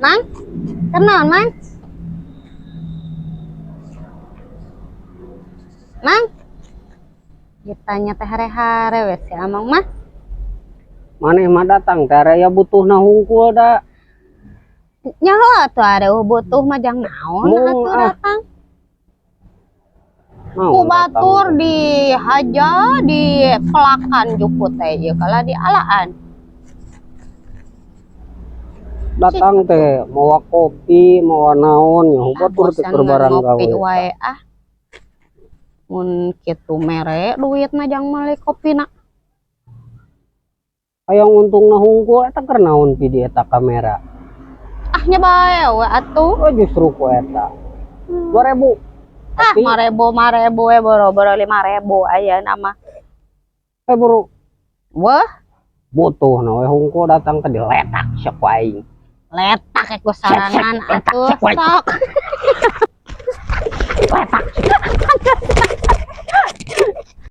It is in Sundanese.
Mang, kunaon, Mang? Mang, ditanya teh hare-hare we si Amang mah. Maneh mah datang teh aya butuhna hungkul da. Nyaho atuh are butuh mah jang naon Mung, atuh ah. datang. Naon Ku batur datang teh? Dihaja di pelakan jukut teh ieu kalah di alaan. Datang teh mawa kopi, mawa naon nya Ah, batur teh bosan keur barang ngopi gawe. Wae ah. Mun kitu mere duit mah jang meuli kopina. Hayang untungna hungkul eta keur naon pi di eta kamera? Ah, nya bae we atuh. Oh, justru ku eta. 2000. Ah, Tapi 5000 5000 we, boro-boro 5000 ayeuna mah. Eh, buru. Wah, Butuh we hungkul datang teh diletak sok ku aing. Letak ku sorangan Letak atuh sok wae. Sok.